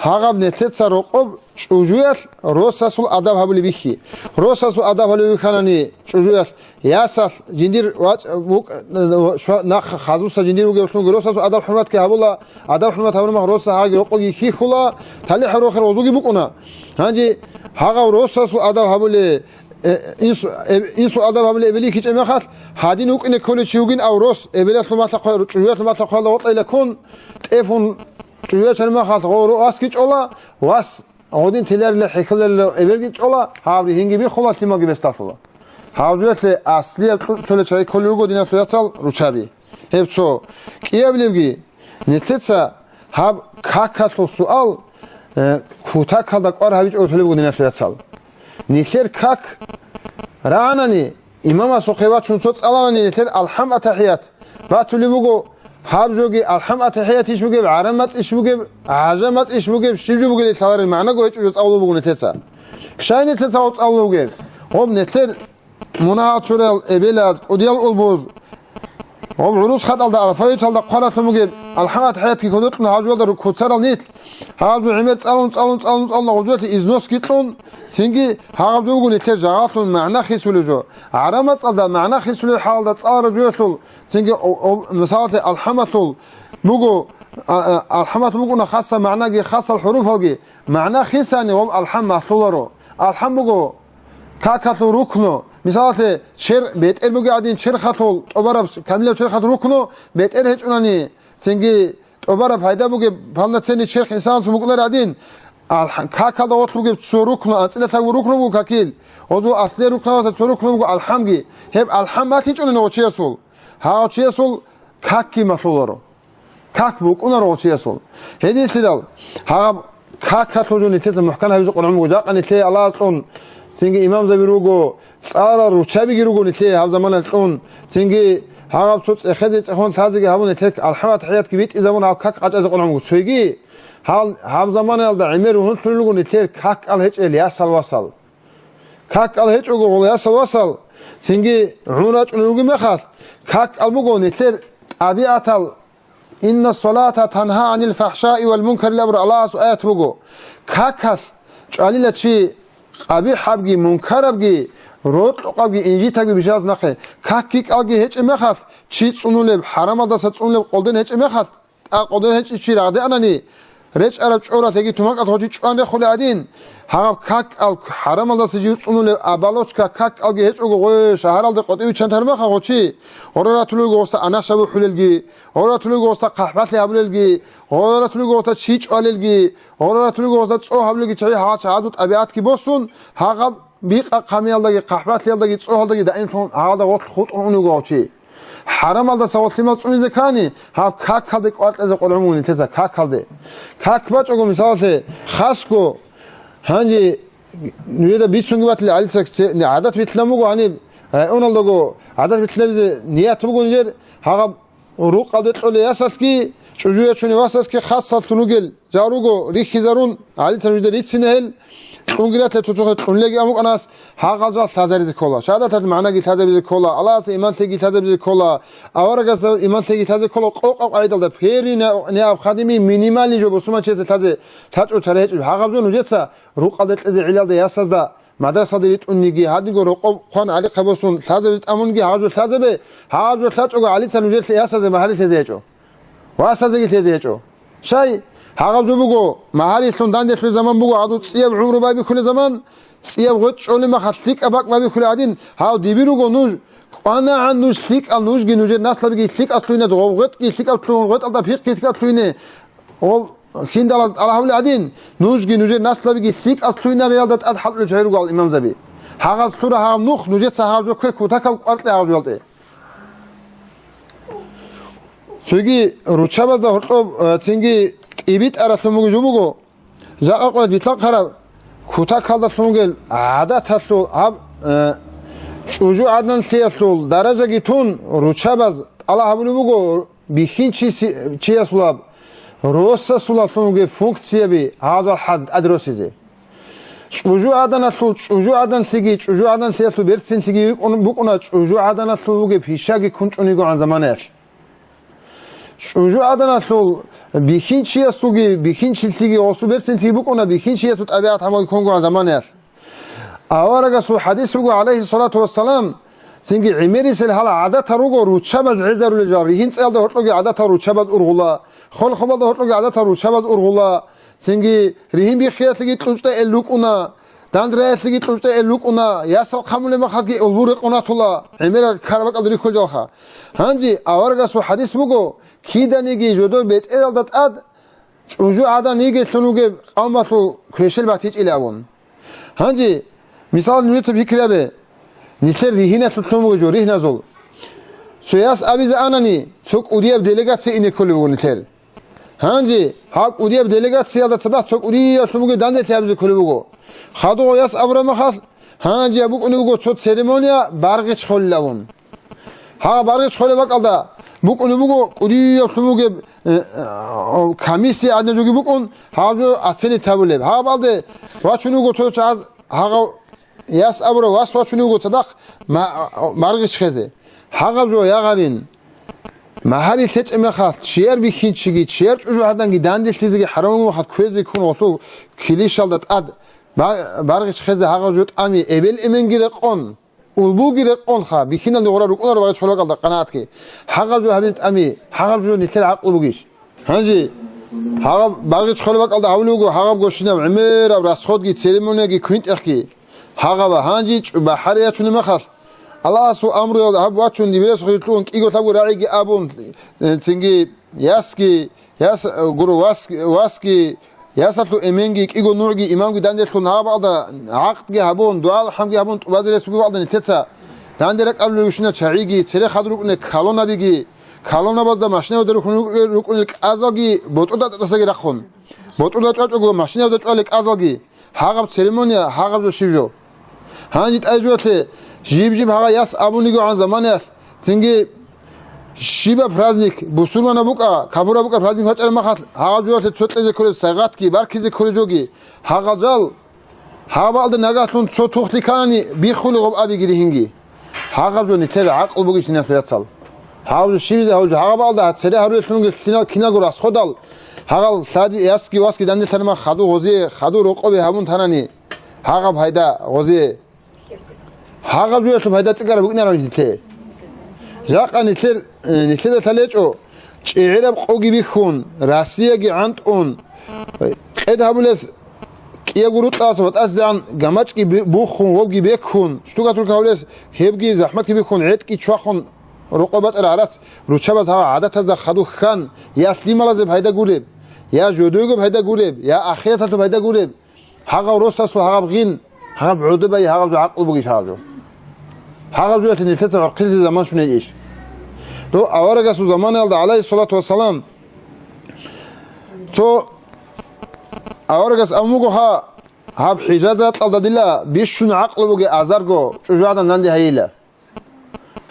гьагъаб нилъеца рокъоб чӀужуялъ росасул адаб гьабулеб бихьи. Росасул адаб гьабулеб бихьанани чӀужуялъ, Ясалъ жиндир вачӀ-, вукӀ-, шва-, нахъ хадуса жиндир вугевлъунги росасул адаб-хӀурматги гьабула, адаб-хӀурмат гьабураб мехалъ росас гьагъаги рокъоги хьихьула, талихӀ гьорохъе розуги букӀуна. Гьанже гьагъав росасул адаб гьабуле, э, инсу-, э, инсул адаб гьабуле эбели кичӀеб мехалъ, гьадин вукӀине кколев чи вугин ав рос, эбелалъул малъа хъвай-, чӀужуялъул малъа хъвайла гъоркьайла ккун, тӀе пун чӀужуячараб мехалъ гъо-, ро-, васги чӀола, вас Гъодин теларила хӀехьоларила эбелги чӀола, гьаб ригьинги биххула, лъималги бесдалъула. Гьав жоялъе аслияб кьучӀ кколел чагӀи кколел руго, диналъул яцал, руччаби. Гьеб цо. КӀиабилебги, нилъеца гьаб какалъул суал, э, кутакалда кӀвар гьабичӀого толеб буго, диналъул яцал. Нилъер как рагӀанани, Имамасухъе вачун цо цӀаланани нилъер алхӀам-атахӀият батулеб буго, гьаб жоги алхӀам-атахӀият иш бугеб, гӀараб мацӀ иш бугеб, гӀажаб мацӀ иш бугеб, щиб жо бугелищ лъаларел магӀнаго гьечӀо жо цӀалулеб буго нилъеца. Щай нилъеца гьав цӀалулеб бугеб? Гъоб нилъер мунагьал чурал эбелаз, кӀудиял улбуз, Гъоб гӀурус хатӀалда алфавиталда хъваралъун бугеб, алхӀамат хӀаятги кодокьун гьав жоялда куцарал нилъ. Гьав жо гӀемер цӀалун, цӀалун, цӀалун, цӀалун, гъоб жоялъе износги кьун, цинги гьагъаб жо буго нилъер жагьаллъун магӀна хисулев жо. ГӀараб мацӀалда магӀна хисулев хӀалалда цӀаларав жоялъул, цинги о-, о-, мисалалъе алхӀамалъул буго, а, а, алхӀамат букӀуна хасаб магӀнаги хасал хӀуруфалги, магӀна хисани гъоб алхӀам малъуларо. АлхӀам буго какалъул рукну, мисалалъе, чер-, бетӀер бугеб гӀадин, черхалъул тӀубараб, камилаб черхалъул рукну бетӀер гьечӀунани, цинги тӀубараб пайда бугеб полноценный черх инсанасул букӀунареб гӀадин, алхӀ-, какалда гъорлъ бугеб цо рукну, анцӀила лъабго рукну буго какил, гъозул аслияб рукнабазда цо рукну буго алхӀамги. Гьеб алхӀам малъичӀунани гъочиясул, гьав чиясул какги малъуларо. Как букӀунаро гъочиясул. Гьединлъидал, гьаб какалъул жо нилъеца мухӀкан гьабизе къваригӀун буго, жакъа нилъее Аллагьас кьун цинги имамзаби руго, цӀаларал руччабиги руго нилъее гьаб заманалъ кьун, цинги гьагъаб цо цӀехезе цӀехон лъазеги гьабун, нилъер алхӀамат-хӀиятги битӀизабун, гьаб как къачӀазе къван гьабун. Цойги гьал, гьаб заманаялда гӀемер ругьунлъулел руго нилъер как кӀал гьечӀел ясал-васал. Как кӀал гьечӀого гъол ясал-васал, цинги гӀун рачӀунел ругеб мехалъ, как кӀал буго нилъер тӀабигӀатал, «Инна салата танха гӀанил фахӀшаи вал мункарил» абураб Аллагьасул аят буго. Какалъ чӀвалила чи къабихӀабги, мункарабги, рокьукъабги, инжитабги бижаз нахъе. Какги кӀалги гьечӀеб мехалъ, чи цӀунулеб, хӀарамалдаса цӀунулеб къолден гьечӀеб мехалъ, тӀа къолден гьечӀев чи рагъдеанани, речӀараб чӀоралъеги тумакӀалъ гъочи чӀван рехулей гӀадин, гьаб как кӀал хӀарамалдаса жив цӀунулев оболочка как кӀалги гьечӀого гъой шагьаралда къотӀи виччан тармаха гъочи, гъора ратулелго гъоса анаша бухӀулелги, гъора ратулелго гъоса хъахӀбалъи гьабулелги, гъора ратулелго гъоса чи чӀвалелги, гъора ратулелго гъоса цӀо гьабулелги чагӀи гьагъа чагӀазул тӀабигӀатги босун, гьагъаб бикъа-хъамиялдаги, хъахӀбалъиялдаги, цӀогьалдаги даимлъун гьагъалда гъорлъ хутӀун унев гъав чи. ХӀарамалдаса гъорлъимал цӀунизе ккани, гьаб какалде кӀваркьазе къваргӀун вугин нилъеца, какалде. Как бачӀого, мисалалъе, хасго, гьанже нужеда бицунги батила гӀалица, гӀадат битилан буго гьаниб, районалдаго гӀадат битилабизе ният буго нижер, гьагъаб рукъалде кьолей ясалъги, чӀужу ячуней васасги хасаллъун ругел жал руго рихьизарун, гӀалица нужеда рицина гьел, кьунги ратила цоцохъе кьунлеги амукӀанас, гьагъал жал лъазаризе ккола. Шагьадаталъ магӀнаги лъазабизе ккола, Аллагьасда иман лъеги лъазабизе ккола, аварагасда иман лъеги лъазе ккола, къокъаб къайдалда, первый неаб-, необходимый, минимальный жо бусурманчиясе лъазе лъачӀо чара гьечӀеб. Гьагъаб жо нужеца рукъалде кьезе гӀелалда ясазда, мадрасалде ритӀунниги, гьадинго рокъоб хъван гӀалихъа босун, лъазабизе тӀамунги гьаб жо лъазабе, гьаб жо лъачӀого гӀалица нужер ясазе магьари лъезе гьечӀо. Васазеги лъезе гьечӀо. Щай? Гьаб жо буго, магьарилъун данделъул заман буго, гьадул цӀияб гӀумру байбихьулел заман, цӀияб гъветӀ чӀолеб махалъ лъикӀаб бакӀ байбихьулел гӀадин, гьав дибируго нуж, кӀванагӀан нуж лъикӀал, нужги нужер наслабиги лъикӀал лъугьине, гъов гъветӀги лъикӀаб лъугьун, гъветӀалда пихъги лъикӀаб лъугьине, Гъоб хьиндалаз тӀалаб гьабулел гӀадин, нужги нужер наслабиги лъикӀал лъугьинариялда тӀад хӀалтӀулел чагӀи руго гьал имамзаби. Гьагъаз лъура гьагъаб нух нужеца гьагъаб жо ккве кутакаб кӀваркье гьагъаб жо гьалтӀе. Цоги руччабазда гьоркьоб, э, цинги тӀибитӀаралъун бугеб жо буго, жакъа къоялъ битлъахъараб кутакалдалъун бугел гӀадаталъул гьаб, э, чӀужугӀаданлъиялъул даражаги тун, руччабаз тӀалаб гьабулеб буго, бихьинчи-, чиясулаб, росасулалъун вугеб функцияби гьазал хӀаз тӀаде росизе. ЧӀужугӀаданалъул чӀужугӀаданлъиги, чӀужугӀаданлъиялъул берцинлъиги букӀун-, букӀуна чӀужугӀаданалъул вугеб пишаги ккун чӀунигогӀан заманаялъ. ЧӀужугӀаданалъул бихьинчиясулги, бихьинчилъиги, гъосул берцинлъиги букӀуна бихьинчиясул тӀабигӀат гьамалги ккунгогӀан заманаялъ. Аварагасул хӀадис буго, гӀалайгьиссалату вассалам, цинги гӀемерисел гьал гӀадатал руго руччабаз гӀезарулел жал, ригьин цӀиялда гьоркьоги гӀадатал руччабаз ургъула, хол-хобалда гьоркьоги гӀадатал руччабаз ургъула, цинги ригьин биххиялъеги кьучӀда эл рукӀуна, дандраялъеги кьучӀда эл рукӀуна, ясал хъамулеб махалъги улбул рекъон ратула, гӀемерал ккараб бакӀалда рихьулел жалха. Гьанже аварагасул хӀадис буго, киданиги жодор бетӀералда тӀад чӀужугӀадан йигелъун вугеб къавмалъул квешел батичӀила абун. Гьанже, мисал, нужеца пикри гьабе, нилъер ригьиналъулъ лъун буго жо, ригьназул. Цо яс абизе анани, цо кӀудияб делегация ине кколеб буго нилъер. Гьанже, гьаб кӀудияб делегациялда цадахъ цо кӀудияб лъун бугеб данделъи абизе кколеб буго. Хадугъа яс абураб махалъ, гьанже гьаб букӀунеб буго цо церемония баргъич холилавун. Гьагъа баргъич холеб бакӀалда букӀунеб буго кӀудияблъун бугеб, э, э, комиссия гӀадин жоги букӀун, гьаб жо оценить гьабулеб. Гьаб балде вачун вуго цо чагӀаз гьагъав яс абурав вас вачун вуго цадахъ ма-, баргъич хезе. Гьагъаб жо ягъарин. Магьари лъечӀеб мехалъ, чияр бихьинчиги, чияр чӀужугӀаданги данделъизеги хӀарамулеб мехалъ кквезе ккун гъолъул килищалда тӀад ба-, баргъич хезе гьагъаб жо тӀами эбел-эменги рекъон. Улбулги рекъонха, бихьиналде гъура рукӀунаро багъичӀ холеб бакӀалда къанаатги. Гьагъаб жо гьабизе тӀами, гьагъаб жо нилъер гӀакълу бугищ? Гьанже, гьагъаб багъичӀ холеб бакӀалда гьавулев вуго, гьагъаб гощинаб гӀемераб расходги, церемонияги, квинтӀехги. Гьагъаба, гьанже чӀу-, бахӀари ячунеб махалъ, Аллагьасул амруялда гьаб вачун, дибирас хъулилъун кӀиго лъабго рагӀиги абун, э, цинги ясги, яс, э, гуро, вас-, васги, ясалъул эменги, кӀиго нугӀги, имамги данделъун гьаб бакӀалда гӀакъдги гьабун, дугӀа-алхӀамги гьабун, тӀубазе рес бугеб бакӀалда нилъеца данде ракӀалулел рушина чагӀиги, цере хадур рукӀуна колоннабиги, колоннабазда машинабазда рухьун рукӀунел кӀазалги ботӀрода тӀатӀасаги рахъун. БотӀрода чӀвачӀого машинабазда чӀвалел кӀазалги. Гьагъаб церемония, гьагъаб жо щиб жо? Гьанже тӀай жуялъе жиб-жиб гьагъа яс абунигогӀан заманаялъ, цинги щибаб праздник, бусурманаб букӀа, капураб букӀа праздник бачӀараб махалъ, гьагъаб жуялъе цо кьезе кколеб сайгъатги, баркизе кколеб жоги, гьагъал жал, гьабалда нагагьлъун цо тухлъи кканани, биххулеб гъоб абиги ригьинги. Гьагъаб жо нилъер гӀакълу бугищ, диналъул яцал. Гьагъаб жо щибизе гьавулеб жо, гьагъабалда цере гьарулелъунги кинал-, киналго расходал, гьагъал лъади ясги васги данделъарма хадув гъозие, хадув рокъове гьабун танани, гьагъаб гьайда гъозие. Гьагъаб жуялъул пайда цӀикӀкӀараб букӀинаро нилъее. Жакъа нилъер, э, нилъеда лъалечӀо, чӀегӀераб къоги бихьун, Россияги гӀантӀун, къед гьабулес кӀиябго рукьаласа ватӀасезегӀан гамачӀги бу-, буххун, вовги беккун, штукатурка гьабулес гьебги захӀматги бихьун, гӀетӀги чвахун, рокъоб бачӀараб гӀарац руччабаз гьагъа гӀадатазда хадуб хьан, я лъималазе пайда гуреб, я жодойго пайда гуреб, я ахираталъул пайда гуреб. Гьагъав росасул гьагъаб гъин, гьагъаб гӀодобай, гьагъаб жо гӀакълу бугищ гьагъаб жо? Гьагъаб жоялъе нилъеца гӀорхъилъизе заман щуней иш. Дов аварагасул заманаялда, гӀалайгьиссалату вассалам, цо аварагас абун буго, гьа, гьаб хӀижаз ракьалда дила бищун гӀакълу бугеб азарго чӀужугӀадан данде гьайила.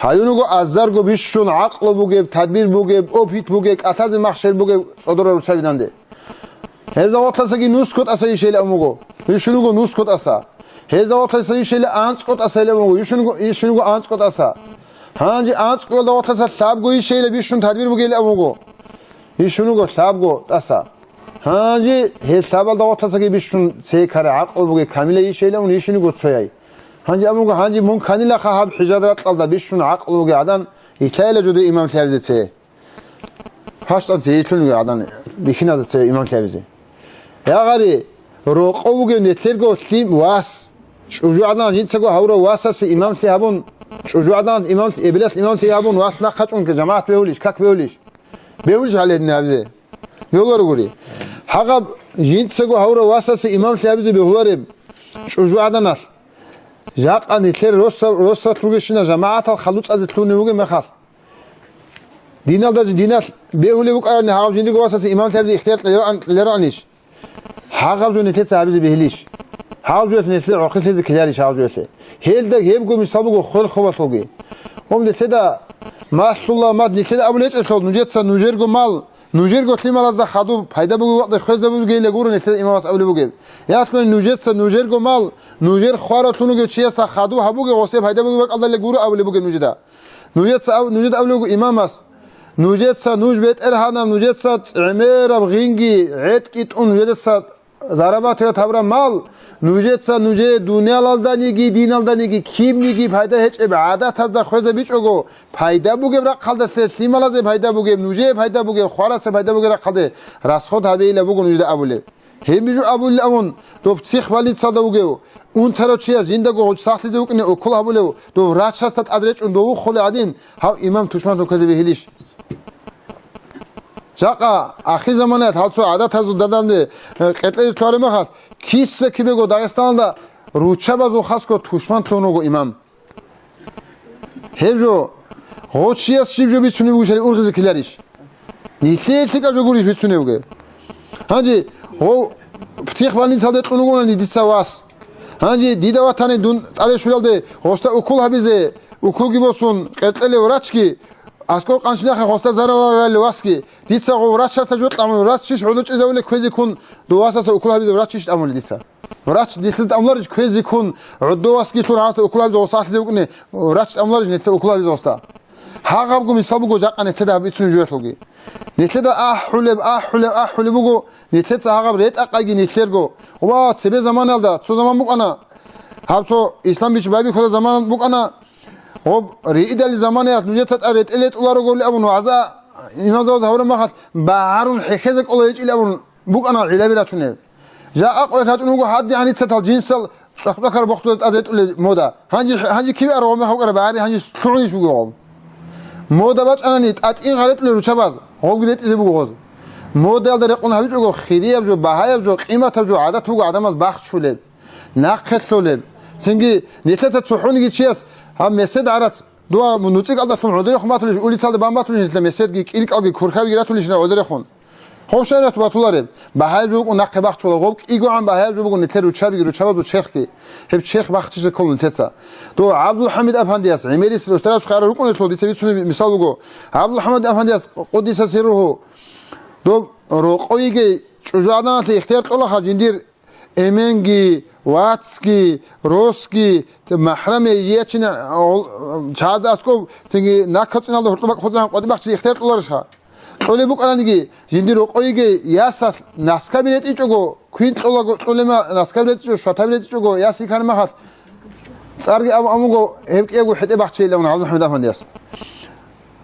Гьаюн вуго азарго бищун гӀакълу бугеб, тадбир бугеб, опыт бугеб, кӀалъазе махщел бугеб цӀодорал руччаби данде. Гьезда вахтлъасаги нусго тӀаса ишейилан вуго. Ишун вуго нусго тӀаса. Гьезда вахтлъаса ишейилан анцӀго тӀаса илан вуго. Ишун вуго, ишун вуго анцӀго тӀаса. Гьанже анцӀгоялда вахтлъаса лъабго ишейилан бищун тадбир бугейилан вуго. Ишун вуго лъабго тӀаса. Гьанже гьеб лъабалда вахтлъасаги бищун цей ккарай гӀакълу бугей камилай ишейилан ишин вуго цояй. Гьанже абунго, гьанже мун кканилаха гьаб хӀижаз ракьалда бищун гӀакълу бугей гӀадан, итайила жуде имамлъи гьабизе цей. ХӀащтӀан цей илъун вугей гӀадан бихьиназе цей имамлъи гьабизе. Я гъари, рокъов вугев нилъерго лъим вас, чӀужугӀадан жинцаго гьавурав васасе имамлъи гьабун, чӀужугӀадан имам, эбелалъ имамлъи гьабун вас нахъачӀун жамагӀат бегьулищ, как бегьулищ? Бегьулищ гьале гьедин гьабизе? Бегьуларо гури. Гьагъаб жинцаго гьавурав васасе имамлъи гьабизе бегьулареб чӀужугӀаданалъ. Жакъа нилъер росса-, росалъ ругещина жамагӀатал халуцӀазе лъугьунев вугеб мехалъ. Диналдаги диналъ бегьулев вукӀарани гьагъав жиндирго васасе имамлъи гьабизе ихтияр кьелароан-, кьелароанищ? Гьагъаб жо нилъеца гьабизе бегьилищ? Гьагъаб жоялъе нилъеда гӀорхъилъизе ккеларищ гьагъаб жоялъе? Гьелда гьебго мисал буго хвел хобалъулги. Гьум нилъеда малъула мад нилъеда абулечӀелъул, нужеца нужерго мал, нужерго лъималазда хадуб пайда бугеб бакӀалде хвезабугейилан гуро нилъеда имамас абулеб бугеб. Ялъуни нужеца нужерго мал, нужер хваралъун вугев чиясда хадуб гьабуге, гъосе пайда бугеб бакӀалдале гуро абулеб бугеб нужеда. Нужеца ав-, нужеда абулеб буго имамас, нужеца нуж бетӀергьанаб, нужеца гӀемераб гъинги гӀетӀги тӀун, нужеца зарабатывать гьабураб мал, нужеца нужее дуниялалданиги диналданиги кибниги пайда гьечӀеб гӀадатазда хвезабичӀого, пайда бугеб рахъалдалъе, лъималазе пайда бугеб, нужее пайда бугеб, хварасе пайда бугеб рахъалде расход гьабейила буго нужеда абулеб. Гьеб жо абулилан, доб психбольницалда вугев, унтарав чияс жиндаго гъуч сахлъизе вукӀине укол гьабулев, дов врачасда тӀад речӀун дов вухъулев гӀадин, гьав имам тушманлъун ккезе бегьилищ? Жакъа ахир заманаялъ гьал цо гӀадатазул данде, э, къетӀезе лъугьараб мехалъ, киса-кибего Дагъистаналда руччабазул хасго тушманлъун вуго имам. Гьеб жо, гъов чияс щиб жо бицунеб бугищали ургъизе ккеларищ? Нилъее лъикӀаб жо гурищ бицунеб бугеб? Гьанже гъов психбольницалде кьун вугони дица вас. Гьанже дида ватани дун тӀаде щулалде гъосда укол гьабизе, уколги босун, къеркьелев врачги, аскӀор къанщинахъе гъосда зарал райли васги, дица гъов врачасда жо тӀамун, врач чиш гӀодов чӀезавулеб кквезе ккун, дов васасда укол гьабизе врач чиш тӀамулеб дица? Врач нилъеда тӀамуларищ кквезе ккун, гӀодов васги лъугьун гьасда укол гьабизе гъос сахлъизе вукӀине, врач тӀамуларищ нилъеда укол гьабизе гъосда? Гьагъабго мисал буго жакъа нилъеда гьаб бицунеб жоялъулги. Нилъеда ахӀулеб, ахӀулеб, ахӀулеб буго, нилъеца гьагъаб ретӀа-къайги нилъерго. Ва цебе заманалда, цо заман букӀана, гьаб цо ислам бичи байбихьулеб заман букӀана, гъоб риидали заманаялъ нужеца тӀад ретӀел ретӀулароголи абун вагӀза имамзабаз гьабураб махалъ багӀарун хӀехьезе кӀола гьечӀил абун букӀана гӀилаби рачунел. Жакъа къоялъ рачӀун вуго гьадигӀан риццатал жинсал цӀакъ-цӀакъараб бохтузе тӀад ретӀулел мода. Гьанже, гьанже кибе аргъу мехалъ вукӀараб багӀари гьанже лъугӀунищ буго гъов? Мода бачӀанани тӀатӀин гъаретӀулел руччабаз, гъовги ретӀизе буго гъоз. Модаялда рекъон гьабичӀого хирияб жо, багьаяб жо, къиматаб жо гӀадат буго гӀадамаз бахчулеб, нахъе лъолеб. Цинги нилъеца цохӀониги чияс гьаб месед гӀарац, дова нуцӀикӀалдалъун гӀодорехун батулищ, улицалда бан батулищ нилъер меседги, кӀиркӀалги, курхабиги ратулищ гӀодорехун. Гъов шаригӀат батулареб, багьаяб жо букӀун нахъе бахчула, гъов кӀигогӀан багьаяб жо буго нилъер руччабиги, руччабазул черхги, гьеб черх бахчизе ккола нилъеца. Дов ГӀабдулхӀамид афандияс, гӀемерисел устарас хъара рукӀунелъул дица бицунеб мисал буго. ГӀабдулхӀамид афандияс, къуддиса сирругьу, доб рокъойигей чӀужугӀаданалъе ихтияр кьолаха жиндир эменги, вацги, росги, т-, махӀрам ячине, гьол-, чагӀазе аскӀоб, цинги наккацӀиналда гьоркьоб бакӀ хутӀизегӀан къватӀибахчизе ихтияр кьоларищха? Кьолеб букӀараниги, жиндир рокъойиги ясалъ наскаби ретӀичӀого, квин кьолаго кьолема наскаби ретӀичӀого, шватаби ретӀичӀого, яс йикараб мехалъ, цӀарги абун-абунго гьеб кӀиябго хӀетӀе бахчейилан ГӀабдулхӀамид афандияс.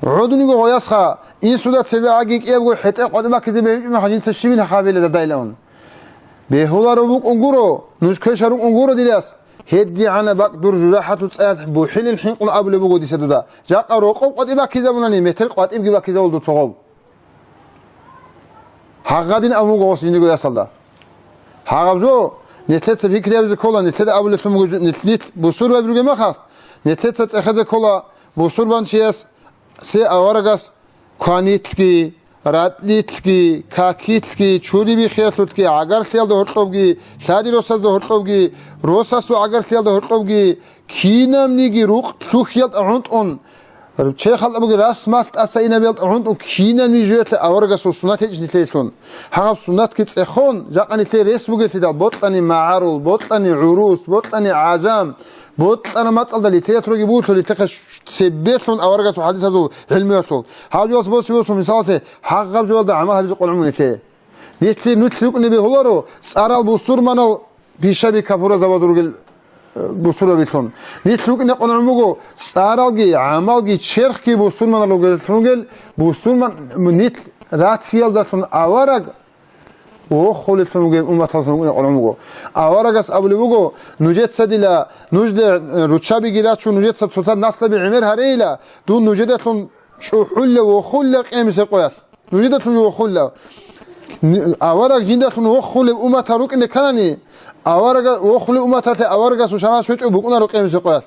ГӀодуниго гъоясха, инсуда цебе гӀаги кӀиябго хӀетӀе къватӀибахьизе бегьичӀеб мехалъ, жинца щибин хабиле дадайилан. Бегьуларо букӀун гуро, нуж квешал рукӀун гуро, дир яс. ГьедигӀанаб бакӀ дур жужахӀалъул цӀаялъ бухӀилин хӀинкъун абулеб буго дица дуда. Жакъа рокъоб къватӀиб баккизабунани, метер къватӀибги баккизабул дуца гъоб. Гьагъадин абун буго гъос жиндирго ясалда. Гьагъаб жо, нилъеца пикриябизе ккола, нилъеда абулелъун буго жо-, нилъ-, нилъ бусурбаби ругеб мехалъ, нилъеца цӀехезе ккола, бусурбанчияс, се аварагас кванилъги, ратӀлилъги, какилъги, чури биххиялъулъги, гӀагарлъиялда гьоркьобги, лъади росазда гьоркьобги, росасул гӀагарлъиялда гьоркьобги, кинабниги рукъ лъухьиялда гӀунтӀун, черхалда бугеб расмалъ тӀаса инабиялда гӀунтӀун, кинабниги жоялъе аварагасул суннат гьечӀ нилъеялъун. Гьаб суннатги цӀехон, жакъа нилъее рес бугелъидал, бокьани магӀарул, бокьани гӀурус, бокьани гӀажам, бокьана мацӀалда литератураги бугелъул, нилъехъе цебелъун аварагасул хӀадисазул гӀилмуялъул. Гьаб жоялъ боси-босун, мисалалъе, гьагъаб жоялда гӀамал гьабизе къваригӀун нилъее. Нилъ-, нилъ рукӀунеб бегьуларо, цӀарал бусурманал бишаби капуразабазул ругел, э, бусурбабилъун. Нилъ рукӀине къваригӀун буго, цӀаралги, гӀамалги, черхги бусурманал ругеллъун ругел, бусурман, нилъ ратиялдалъун авараг, Вохулелъун вугев умматалъун вукӀине къваригӀун вуго. Аварагас абулеб буго: «Нужеца дила, нужде, э, руччабиги рачун, нужеца цоцазда наслаби гӀемер гьарейила, дун нужедалъун чӀухӀулев вохулев къемисе къоялъ. Нужедалъун вохулев». Н-, авараг жиндалъун вохулев умматал рукӀине кканани, аварага-, вохулев умматалъе аварагасул шапагӀат щвечӀого букӀунаро къемисе къоялъ.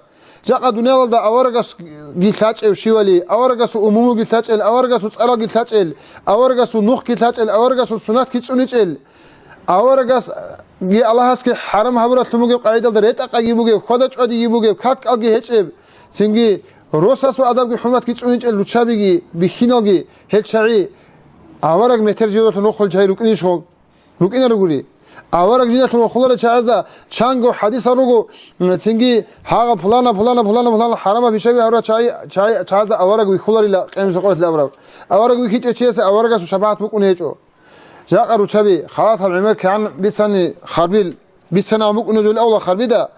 Жакъа дуниялалда аварагасги лъачӀев щивали, аварагасул умумуги лъачӀел, аварагасул цӀаралги лъачӀел, аварагасул нухги лъачӀел, аварагасул суннатги цӀуничӀел, аварагасги Аллагьасги хӀарам гьабуралъун бугеб къагӀидалда ретӀа-къайги бугеб, хьвада-чӀвадиги бугеб, как-кӀалги гьечӀеб, цинги росасул адабги хӀурматги цӀуничӀел руччабиги, бихьиналги гьел чагӀи, авараг метер живалъун вохулел чагӀи рукӀинищ гьел? РукӀинаро гури. Авараг жиндалъун вохуларел чагӀазда чанго хӀадисал руго, м, цинги гьагъа пулана, пулана, пулана, пулана хӀарамаб бишаби гьарурал чагӀи-, чагӀи-, чагӀазда авараг вихьуларила къемиса къоялъ абураб. Авараг вихьичӀев чиясе аварагасул шапагӀат букӀун гьечӀо. Жакъа руччаби, халатаб гӀемер кигӀан бицани харбил, бицанаб букӀунеб жо авла харбида,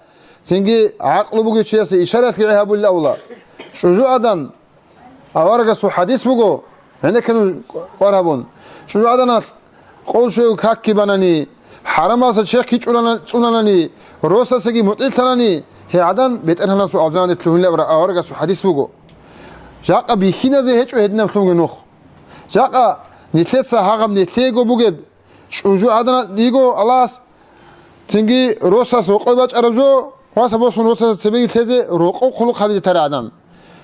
цинги гӀакълу бугев чиясе ишараялъги гӀе гьабулел авла. ЧӀужу адан Аварагасул хӀадис буго, гьенекке нуж къвар гьабун. ЧӀужугӀаданалъ къол щвего какги банани, хӀарамалдаса черхги чӀурана-, цӀунанани, росасеги мутӀигӀлъанани, гьей гӀадан БетӀергьанасул алжаналде лъугьунилан абураб аварагасул хӀадис буго. Жакъа бихьиназе гьечӀо гьединаблъунги нух. Жакъа нилъеца гьагъаб нилъеего бугеб, ЧӀужугӀадан йиго Аллагьас, цинги росас рокъой бачӀараб жо, васаб босун росасда цебеги лъезе рокъов хъулухъ гьабизе таригӀадан.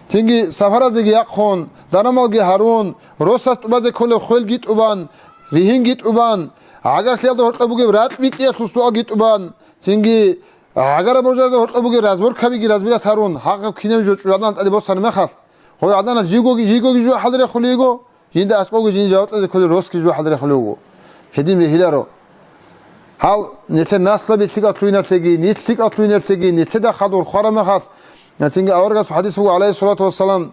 Цинги сапаразеги яхъун, дарамалги гьарун, росас тӀубазе кколеб хвелги тӀубан, ригьинги тӀубан, гӀагарлъиялда гьоркьоб бугеб ракь бикьиялъул суалги тӀубан, цинги гӀагараб рожазда гьоркьоб бугеб разборкабиги разбират гьарун, гьагъаб кинаб жо чӀужугӀадан тӀаде босана мехалъ, гъой гӀадана жигоги, жигоги жо хӀалрехулей йиго, Жинда аскӀовги жин жаваб кьезе кколел росги жо хӀалрехулев вуго. Гьедин бегьиларо. Гьал нилъер наслаби лъикӀал лъугьиналъеги, нилъ лъикӀал лъугьиналъеги, нилъеда хадур хвараб мехалъ, цинги аварагасул хӀадис буго, гӀалайгьиссалату вассалам,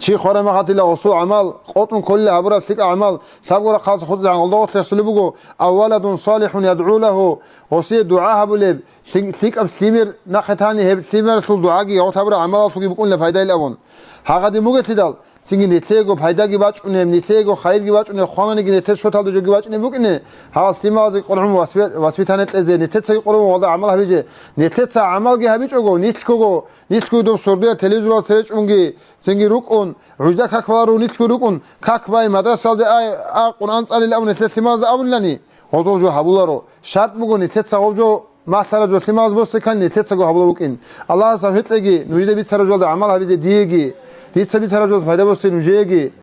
чи хвараб мехалъ дила гъосул гӀамал, къотӀун кколила гьабураб лъикӀаб гӀамал, лъабго рахъалдаса хутӀизегӀан гъолда гъорлъ рехсулеб буго, «Ав валадун салихӀун ядгӀу лагьу», гъосие дугӀа гьабулеб, лъи-, лъикӀаб лъимер нахъе тани, гьеб лъимералъул дугӀаги гъолъ гьабураб гӀамалалъулги букӀунила пайдайилан абун. Гьагъадин бугелъидал, Цинги нилъеего пайдаги бачӀунеб, нилъеего хайирги бачӀунеб, хвананиги нилъер шоталда жоги бачӀунеб букӀине, гьал лъималазе къваригӀун васби-, воспитание кьезе, нилъецаги къваригӀун гьалда гӀамал гьабизе, нилъеца гӀамалги гьабичӀого, нилъго, нилъго доб сордоя телевизорал цере чӀунги, цинги рукӀун, гӀужда как баларо нилъго рукӀун, как бай, мадрасалде ай, а, Къуръан цӀалил абун нилъер лъималазда абунилани, гъозул жо гьабуларо. Шарт буго нилъеца гъов жо малъараб жо лъималаз босекан нилъецаго гьабула букӀин. Аллагьас тавфикъ кьеги, нужеда бицараб жоялда гӀамал гьабизе диеги, дица бицараб жоялдаса пайда босе нужееги.